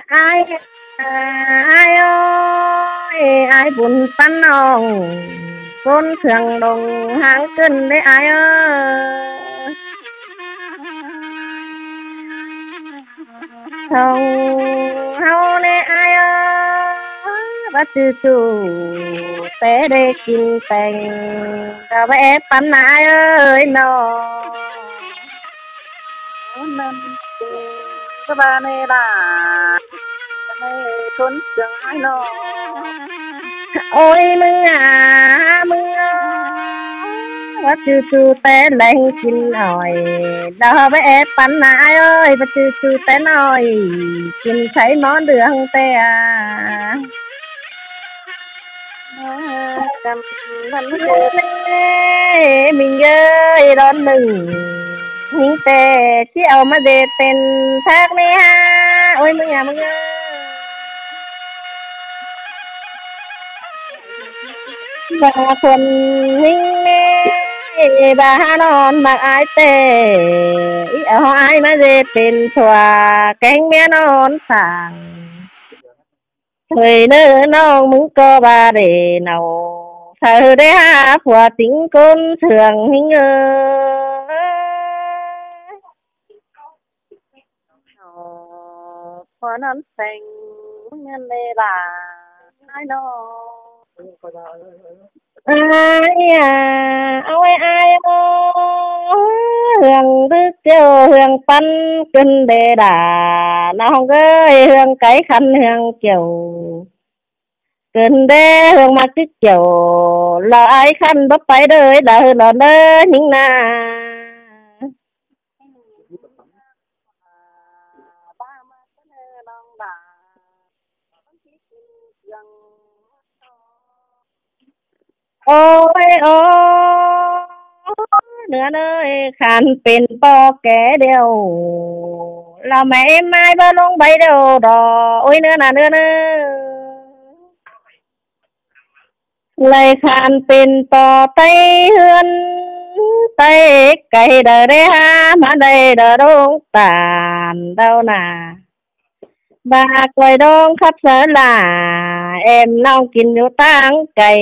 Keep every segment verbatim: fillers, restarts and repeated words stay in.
Ai, ai ơi, ai bun păn ꞌnọng ꞌcốn Thượng Đông háng ꞌcứn đé ai ơi. Thong ꞌháu ꞌnê ai ơi, báu ꞌchư ꞌchu té đé kin peng, ꞌcọ báu é păn ai ơi ꞌnọ. ꞌNặn ꞌcọ báu ꞌnê đa, ꞌnê ꞌcốn Thượng ai ꞌnọ. Ôi ꞌmứng à, ꞌmứng à, báu ꞌchư ꞌchu té leng kin ỏi, đa báu é păn ai ơi, báu ꞌchư ꞌchu té ꞌnọi, kin sáy ꞌmó đường té à. Căn ꞌnặn ꞌnê, ꞌmính ơi, đón mừng ꞌhính té, ꞌchí au ꞌmá đê pên phák ꞌnê ha. Ôi ꞌmứng à, ꞌmứng ơi. Ba khuôn ꞌhính ꞌnê, ba há ꞌnọn ꞌmặc ai té, í au ai ꞌmá đê pên phua kéng ꞌmía ꞌnọn phang. Thôi ꞌnớ ꞌnọng ꞌmứng ꞌcọ ba đê nảu, sau đé hák phua ꞌchịnh ꞌcốn Thượng ꞌhính ơi. Phua ꞌnặn seng ꞌmứng ꞌnặn đé đa ai ꞌnọ. Ai à, ôi ai ơi, Hương đứt chiêu Hương păn ꞌcứn đé đa, ꞌnọng ơi, Hương cáy khăn Hương kiẻo. ꞌCứn đé Hương ꞌmặc chứ kiẻo, lỏ ai khăn báu pay đơi, lỏ lỏ đơi ꞌnhính ꞌna. Ôi ôi, ꞌnứa ꞌnới, khăn pên ꞌpo ké điêu, lỏ ꞌmẹ ꞌếm ꞌmái báu ꞌlống bay điêu đỏ. Ôi ꞌnứa ꞌna, ꞌnứa ꞌnớ. Lai khăn pên ꞌpo ꞌTáy ꞌhướn, ꞌTáy cay đa đé hák ꞌmá đảy đa ꞌlống ꞌtan đaư ꞌna. Ba ꞌcoi ꞌlống khắp xá ꞌla, êm ꞌnọng kin dú ꞌtáng cay,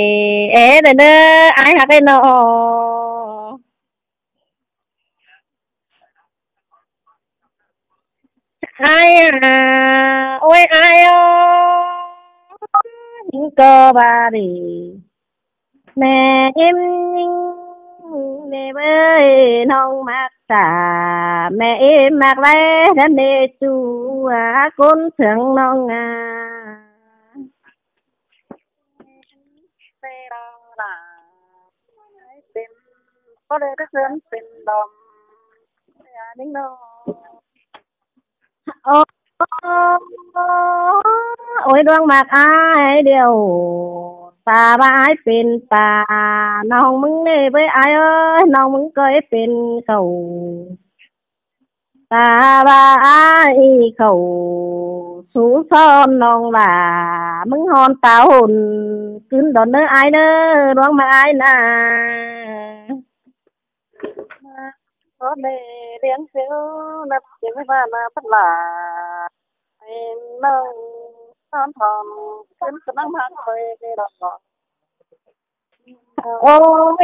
é đa ꞌnớ ai ꞌhặc é ꞌnọ. Ai à, ôi ai ơi, ꞌcọ ba đê. ꞌMẹ ꞌếm ꞌnhính ꞌnê ꞌvới ꞌnọng ꞌmặc ta, ꞌmẹ ꞌếm ꞌmặc đé đa ꞌnê ꞌchu à, ꞌcốn Thượng ꞌnọng à. Pên, ꞌcọ đé đá ꞌhướn pên đom, ꞌnhính ꞌnọ. Ô, ôi ꞌluống ꞌmặc ai điêu, ta ba ai pên pa, ꞌnọng ꞌmứng ꞌnê ꞌvới ai ơi, ꞌnọng ꞌmứng ꞌcọ pên khảu. Ta ba ai khảu sú son ꞌnọng ꞌva, ꞌmứng hon táo hôn, ꞌcứn đón ꞌnớ ai ꞌnớ, ꞌluống ꞌmặc ai ꞌna. Có đê điên phiếu nắp chiếm với ba na bắt là em nông son hòn, ꞌcứn ꞌcứn nắng mát thôi cái đó. Ôi ôi,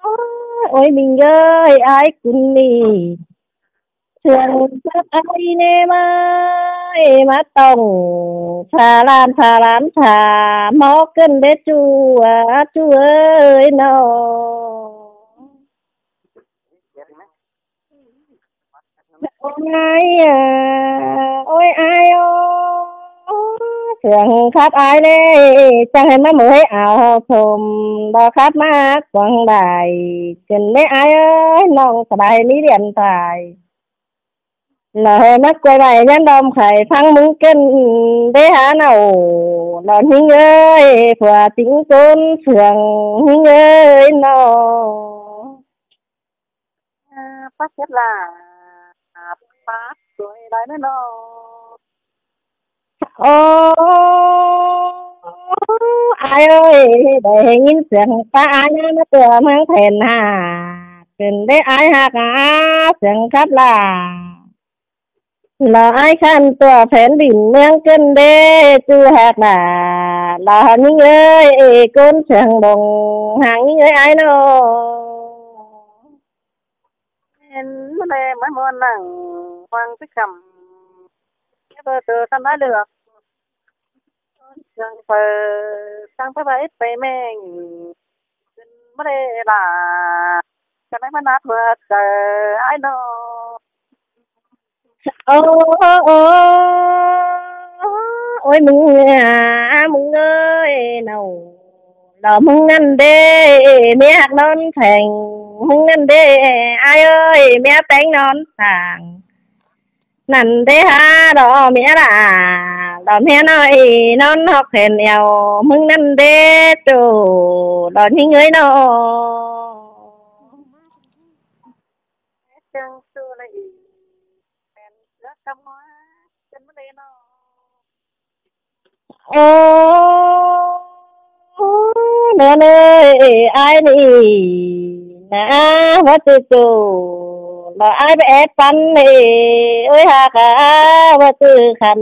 ôi ꞌmính ơi, ai ꞌcứn ꞌnị. Sương sắp ai ꞌnê ꞌmá, ê ꞌmá tỏng, sa lan sa lan sa, ꞌmó ꞌcứn đé ꞌchu à, ꞌchu ơi ꞌnọ. Ôi ai à, ôi ai ơi, Sương khắp ai ꞌnê, chắng hên ꞌmá ꞌmới áo hô thôm, đa khắp ꞌmá quảng đài, ꞌcứn đé ai ơi, ꞌnọng sa đài ꞌmí điện thoại. Lỏ hên ꞌmá quay bài nhắn đom khải phắng ꞌmứng ꞌcứn đé há ꞌnọ, lỏ ꞌnhính ơi, phua ꞌchịnh ꞌcốn Sương ꞌnhính ơi ꞌnọ. Bác chết là bác tuổi đấy nữa nó. Ô, Ải ơi, đảy ꞌhịn ꞌsướng ꞌpá ải ꞌnhá ꞌmá ꞌtưa ꞌmướng Then Hák, ꞌcứn đé ải ꞌhặc a, ꞌsướng khắp lả. Lỏ ải khăn ꞌtưa phén đin ꞌmướng ꞌcứn đé ꞌchu ꞌhặc lả. Lỏ ꞌnhính ơi, ꞌcốn Sương Đồng, háng ꞌnhính ơi ải ꞌnọ. ꞌMá ꞌlẹ ꞌmá ꞌmuôn nẳng quang tứ khắm, ꞌchớ bơ tơ ꞌtăn ải ꞌlưạk. ꞌCốn Sương Phaư ꞌchắng pay pay ꞌmếng, ꞌcứn ꞌmá ꞌlẹ lả, ꞌcọ ꞌmá ꞌmá nát ꞌhua chaư ải ꞌnọ. Ô, ô, ô, ôi ꞌmứng a, ꞌmứng ơi, ꞌnọ. Lỏ ꞌmứng ꞌnặn đế ꞌmía ꞌhặc ꞌnón thẻng, ꞌmứng ꞌnặn đế ải ơi, ꞌmía ꞌpéng ꞌnón thẳng. ꞌNặn đế hả, lỏ ꞌmía lả, lỏ ꞌmía ꞌnọi ꞌnón ꞌhọt khen eo, ꞌmứng ꞌnặn đế ꞌchu, lỏ ꞌnhính ơi ꞌnọ. Ô, ꞌnớ ꞌnới, ải ꞌnị ꞌnạ, báu ꞌchư ꞌchu, lỏ ải báu é ꞌpắn ꞌnị, ôi ꞌhặc a, báu ꞌchư khăn.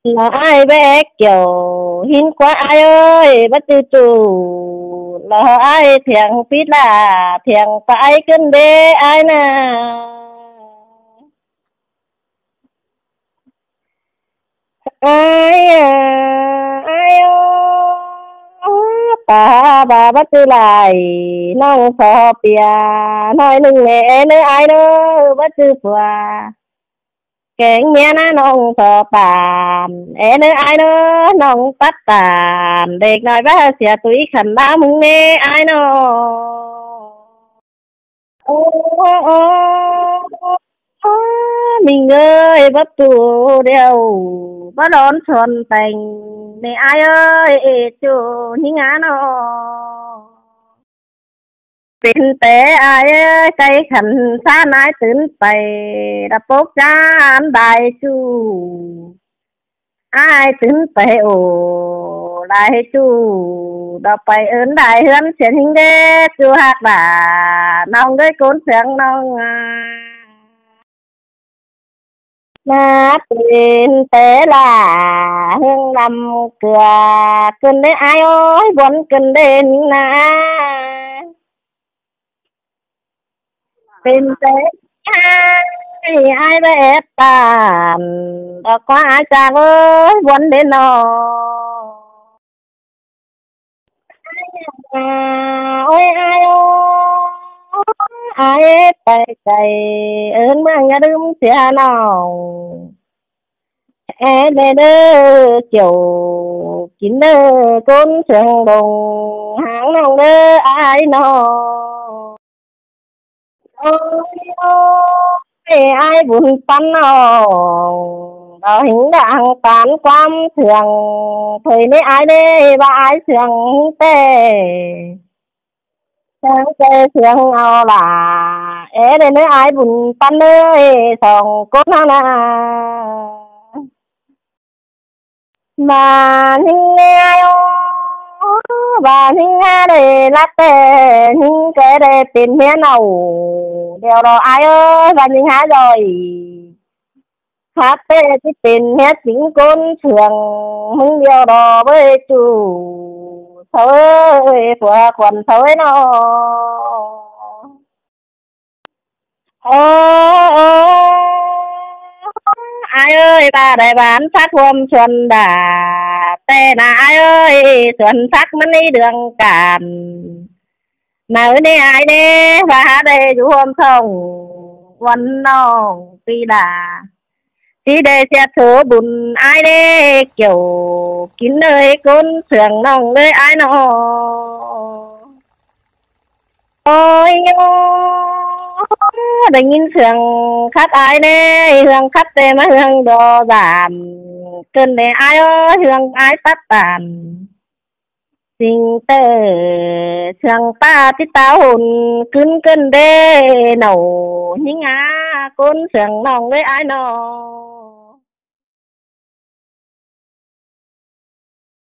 Lỏ ải báu é kiẻo, ꞌhịn ꞌquá ải ơi, báu ꞌchư ꞌchu, lỏ ải thiêng pít lả, thiêng pay ꞌcứn đế ải ꞌnạ. Ải a, ải ô, ta ba báu ꞌchư lai, ꞌnọng so pia ꞌnọi ꞌnưng ꞌnê, é ꞌnớ ải ꞌnớ, báu ꞌchư pua. Kéng ꞌmía ꞌnạ ꞌnọng so pam, é ꞌnớ ải ꞌnớ, ꞌnọng tắt pam, đếc ꞌnọi báu sia tui khăn ꞌlạ ꞌmứng ꞌnê ải ꞌnọ. Ô, ô, ô, ô, ꞌmính ơi, báu ꞌchu điêu, báu đón son peng, ꞌnị ải ơi, ê ꞌchu ꞌnhính a ꞌnọ. Pên té ải ơi, cay khăn ꞌsán ải tứn pay, đa pốc ꞌchá ăn đai ꞌchu. Ải tứn pay ô, lai ꞌchu, đa pay ơn đai ꞌhướn ꞌsướng ꞌhính đế ꞌchu ꞌhặc lả, ꞌnọng ꞌnới ꞌcốn Sương ꞌnọng a. ꞌNạ pên té lả, ꞌhướng ꞌlắm ꞌcưa, ꞌcứn đế ải ơi, buôn ꞌcứn đế ꞌnị ꞌnạ. Pên té ải, ải báu é ꞌpắn, đa ꞌquá ải chang ơi, buôn đế ꞌnọ. Ôi ải ô, ải pay cay, ơn ꞌmướng ꞌnhá đưm sia ꞌnọng. É đê đơ, kiẻo kin đơ, ꞌcốn Sương Đồng, háng ꞌnọng đơ ải ꞌnọ. Ôi, ôi, ải bun ꞌpắn ꞌnọng, đa ꞌhính đang ꞌtan ꞌquám Sương, thôi ꞌnị ải đế, ba ải Sương ꞌhính té. Sương té Sương au lả, é đê ꞌnới ải bun ꞌpắn ꞌnới, song ꞌcốn ꞌnạ. Ba ꞌnhính ải ô, ba ꞌnhính ải đê lắc té, ꞌnhính ké đê pên ꞌmía ꞌnọ, điêu lỏ ải ơi, ba ꞌnhính ải ꞌdọi. Khắp té ꞌchí pên ꞌmía chính ꞌcốn Sương, ꞌmứng điêu lỏ báu ꞌchu, sau ơi, pua khuôn sau ơi ꞌnọ. Ô, ô, ải ơi, ba đảy bán sắc ꞌhuôm suôn đả, té ꞌnạ ải ơi, suôn sắc ꞌmắn ꞌnị đường cản. Nả ơi ꞌnị ải ꞌnị, ba hả đảy dú ꞌhuôm song, ꞌquám ꞌnọng ꞌpi đả. ꞌChí đảy sia số bun ải ꞌnị, kiẻo kin đới ꞌcốn Sương ꞌnọng đới ải ꞌnọ. Ôi, đa ꞌnhính Sương khắp ải ꞌnị, Sương khắp té ꞌmá Sương đo dản, ꞌcứn đế ải ơi, Sương ải tắt tản. Chính té Sương ta tí táo hôn, ꞌcứn ꞌcứn đế ꞌnọ, ꞌnhính a, ꞌcốn Sương ꞌnọng đới ải ꞌnọ.